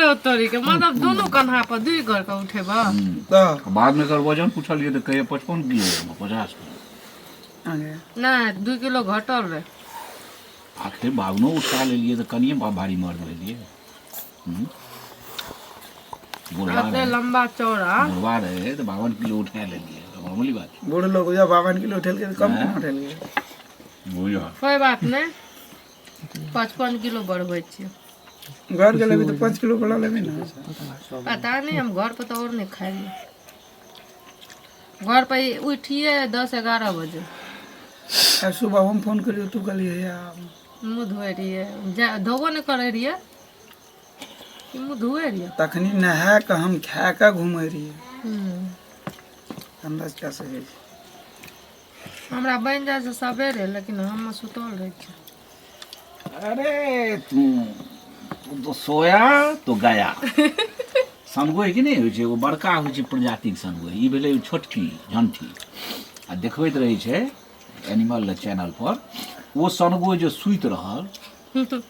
छौ तोरी के, मतलब दुनू कन्हा पर दुई घर के उठेबा। तऽ बाद में एकर वजन पूछलियै तऽ कहैए 55 किलो है, 50 किलो। अहाँके नहि, 2 किलो घटल रहे। आखिर 52 उठा लेलियै तऽ कनिए भारी मर्द भेलियै। बुढ़वा एते रहे, लंबा चौड़ा। बुढ़वा रहे तऽ 52 किलो उठा लेलियै, तऽ मामूली बात छै। बूढ़ लोग जब 52 किलो उठेलकै तऽ कम केना उठेलकै? बुझल। कोई बात नहि, 55 किलो बढ़बै छियै। घर के लेबै तऽ 5 किलो बढ़ा लेबै ने। पता नहीं, हम घर पर तो और नहीं खाइए। घर पर उठिए 10-11 बजे। आ सुबह हम फोन करियो, तू कहलियै या मुँह धोए रहियै, धोबो नहि करै रहियै, कि मुँह धोए रहियै? तखनी नहा कऽ हम खा कऽ घूमै रहियै। अन्दाज कए सकै छी। हमरा बनि जाइ छै सबेरे, लेकिन हम सुतल रहै छी। अरे तू तू तो सोया तो गया। सनगोइ कि नहि होइ छै, एगो बड़का होइ छै प्रजातिके सनगोइ, ई भेलै छोटकी झंठी। आ देखबैत रहै छै एनिमल चैनल पर, ओ सनगोइ जे सुति रहल तऽ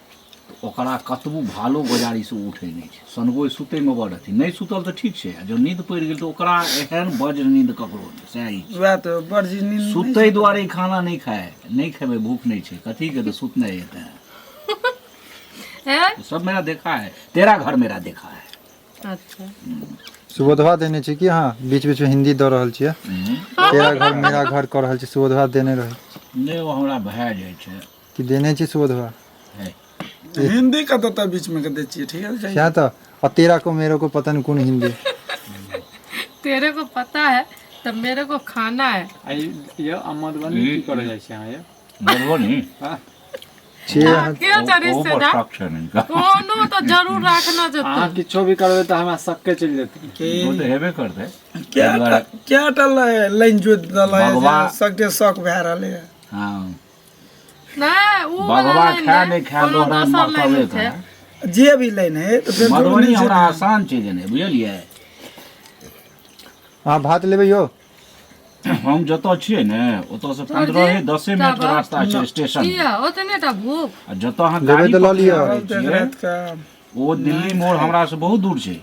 ओकरा कतबो भालो गोजारी से उठै नहि छै। सनगोइ सुतैमे बड़ अथी, नहि सुतल तऽ ठीक छै, आ जँ नींद पड़ि गेल तऽ ओकरा एहन वज्र नींद ककरो नहि। सएह ई छै। वएह तऽ बड़ जी नींद नहि। सुतै दुआरे खाना नहि खाय, नहि खेबै, भूख नहि छै, कथी के तऽ सुतनाइ हेतै। हैं? सब मेरा देखा है, तेरा घर मेरा देखा है। अच्छा। सुबोधवा देने छी कि अहाँ बीच बीच में हिंदी दऽ रहल छियै? तेरा घर मेरा घर कऽ रहल छी। सुबोधवा देने रहै। नहि, ओ हमरा भए जाइ छै। कि देने छी सुबोधवा? है। हिंदी कतऽ तऽ बीच में के दै छियै, ठीक है छै। सएह तऽ, आ तेरा को मेरो को पता नहीं कोन हिंदी। तेरे को पता है तब मेरे को खाना है। आ यौ, आ मधुबनी की करऽ जाइ छी अहाँ यौ? मधुबनी? हँ। छियै अहाँ। के छै ओहो पर रिश्तेदार? शक छै ने हिनका। कोनो तऽ जरूर राखना अहाँ जेतै। किछो भी करबै तऽ हमरा सक्के चलि जेतै। के? ओ तऽ हेबे करतै। क्या ताहि दुआरे क्या टा लाइन जोति देलक? भगवा- सबके शौक भए रहलै है। हँ। नहि, उ वाला बघवा लाइन खाय नहि, नहि खाय, कोनो लोहरा दोसर मरतबे लाइन छै। करे। जे भी लाइन है तऽ फेर मधुबनी जोड़ने हमरा छै। आसान छै जेनाइ, बुझलियै? अहाँ भात लेबै यौ? हम जतऽ छियै ने, ओतऽ से 15 10 मिनट के रास्ता छै स्टेशन। किया ओतने टा भूख? आ जतऽ अहाँ लेबै गाड़ी तऽ लऽ लिअ। पकड़ै आब तऽ छियै, राति के ओ दिल्ली मोड़ हमरा से बहुत दूर छै।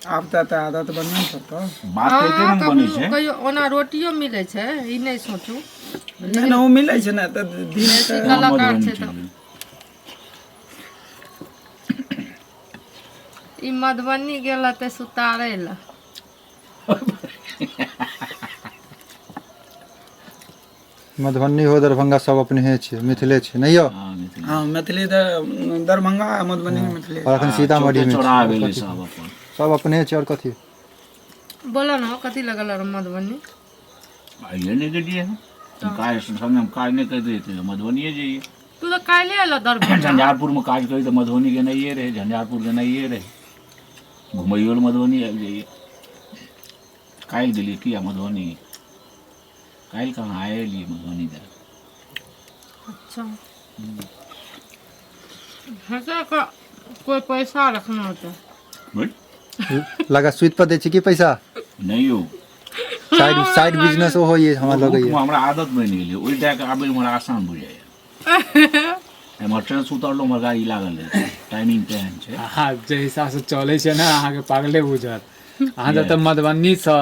आब तऽ आदत बनबे ने पड़तौ। बात तऽ एके रंग बनै छै। कहियो ओना रोटियो मिलै छै, ई नहि सोचू। नहि नहि, ओ मिलै छै ने तऽ दिन बेसी के कलाकार मधुबनी छै चलि तऽ गेल। ई मधुबनी गेल हेतै सुतारै लए। मधुबनी हो, दरभंगा, सब अपने छै, मिथिले छै नहि यौ? हँ, मिथिला। हँ, मैथिली तऽ दरभंगा आ मधुबनी मे मैथिली। और अखन सीतामढ़ी मे चौरा छै। भेलै सब अपन। सब अपने छै, और कथी? बोलो ने, कथी लगल रह मधुबनी? आइए नहि गेलियै हँ। काज संगे हम काज नहि करैत रहियै, मधुबनिए जइयै। तू तऽ काल्हि एलऽ दरभंगा। झंझारपुरमे काज करी तऽ मधुबनी गेनाइए रहै, झंझारपुर गेनाइए रहै, घुमैयो लए मधुबनी आबि जइयै। काल्हि गेलियै किया मधुबनी? काल्हि कहाँ आइ एलियै मधुबनी दए। अच्छा, हँसै के कोई पैसा रखना होता? बुझ लगा सुति पर दै छै की पैसा? नहि यौ। साइड साइड बिजनेस ओ होइए हमरा रूटमे लगैए। हमरा आदत बनि गेलै, ओहि दए कऽ आबैमे हमरा आसान बुझाइए। एम्हर ट्रेन से उतरलहुँ, उम्हर गाड़ी लागल रहै छै, टाइमिंग तेहन छै। अहाँ जे हिसाबसँ चलै छै ने, अहाँके पागले बुझत। अहाँ जब तक मधुबनीसँ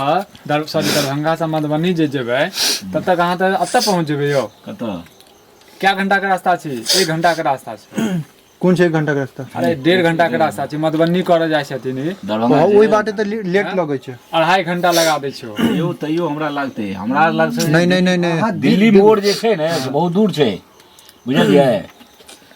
दर सॉरी दरभंगासँ मधुबनी जे जेबै, तब तक अहाँ तऽ एतऽ पहुँच जेबै यौ। कतऽ? कए घंटाके रास्ता छै? 1 घंटाके रास्ता छै। कोन छै 1 घंटा के रास्ता? अरे, 1.5 घंटाके रास्ता छै, मधुबनी करऽ जाइ छथिन ई। दरभंगा ओहि बाटे तऽ लेट लगै छै। 2.5 घंटा लगा दै छै ओ। तैयो तैयो हमरा लगतै, हमरा लगतै। नहि नहि नहि नहि। दिल्ली मोड़ जे छै ने, से बहुत दूर छै, बुझलियै?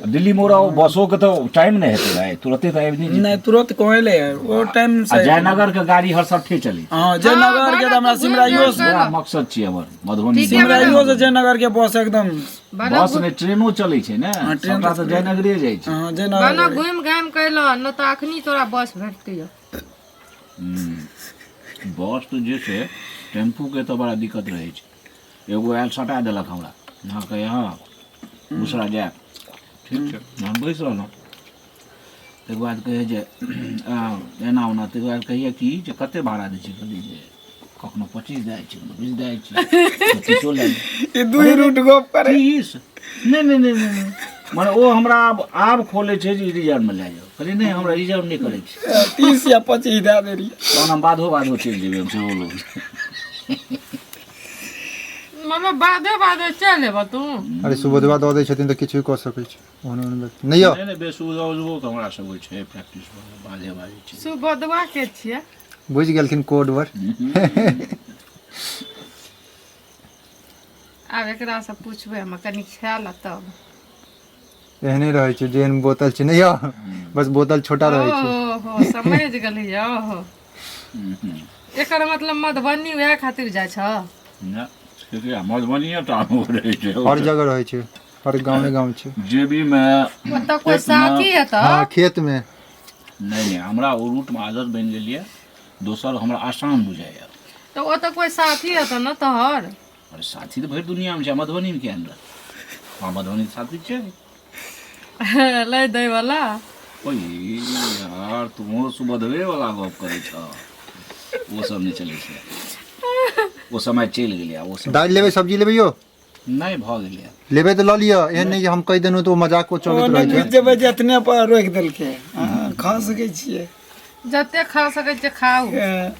दिल्ली मोड़ आ बसो के तऽ टाइम नहि हेतै भाय, तुरते तऽ आबि नहि जेतै। नहि, तुरंत कोई ले ओ टाइम आ से। जयनगर के गाड़ी हर सट्ठे चलै छै। हाँ, जयनगर के तऽ हमरा सिमराइयो से बड़ा मकसद छियै हमर मधुबनी। ठीक है। सिमराइयो से जयनगर के बस एकदम। बना बस नहि, ट्रेनो चलै छै ने। ट्रेन। सबटा तऽ जयनगरे जाइ छै। हाँ, जयनगर। बना घुमि घामि कऽ एलऽ नहि तऽ अखनी तोरा बस भेटती। बस तऽ जे छै, टेम्पूके तऽ बड़ा दिक्कत रहै छै। एगो आयल, सटा देलक हमरा, अहाँ कहै हँ दूसरा जायब, ठीक छै। हम बैस रहलहुँ। ताहिके बाद कहै जे एना ओना। ताहिके बाद कहैए कि जे कते भाड़ा दै छै? कहलियै जे कखनो 25 दै छै, कखनो 20 दै छै, 25 लए ई दुई रूट गप करे। 30 नहि नहि नहि नहि नहि। मने ओ हमरा आब आब खोलै छै जे रिजर्वमे लए जाउ। कहलियै नहि हमरा रिजर्व नहि करै छै। 30 या 25 दए दे रहियै। तहन हम बाधो बाधो चलि जेबै हम सेहो लोग। मतलब बाधे बाधे चलि एबऽ तू। अरे सुबोधवा दऽ दै छथिन तऽ किछु कऽ सकै छै ओहन ओहन व्यक्ति नहि यौ। नहि नहि बेसुधो के हमरा सब होइ छै प्रैक्टिस, बाधे बाधे छै। सुबोधवा के छियै? बुझि गेलखिन कोड वर्ड। आब एकरासँ पूछबै हम कनि खाय ला तब। एहने रहै छै जेहन बोतल छै, नहि यौ, बस बोतल छोटा रहै छै। ओहो समझ गेलियै। ओहो एकर मतलब मधुबनी वएह खातिर जाइ छ? नहि, मधुबनीए टा मे रहै छै? हर जगह रहै छै, हर गाँवे गाँव छै। जेबीमे ओतऽ कोई साथी हेतऽ? हँ, खेतमे। नहि नहि, हमरा ओ रूटमे आदत बनि गेल यऽ, दोसर हमरा आसान बुझाइए। तऽ ओतऽ कोई साथी हेतऽ ने तोहर? अरे साथी तऽ भरि दुनियामे छै, मधुबनीमे किया नहि रहत? हँ, मधुबनी साथी छै लै दै वाला। ओए यार, तुमो सुबधवे वाला गप करै छह। ओ सब नहि चलै छै, ओ समय चलि गेलै ओ सब। दालि लेबै, सब्जी लेबै यौ? नहि, भऽ गेलै। लेबै तऽ लऽ लिअ, एहन नहि जे हम कहि देलहुँ तऽ ओ मजाक ओ ओ चलैत नहि रहै बुझि छै। जेबै जे एतने पर रोकि देलकै। अहाँ खा सकै छियै। जते खा सकै छियै खाउ। ए,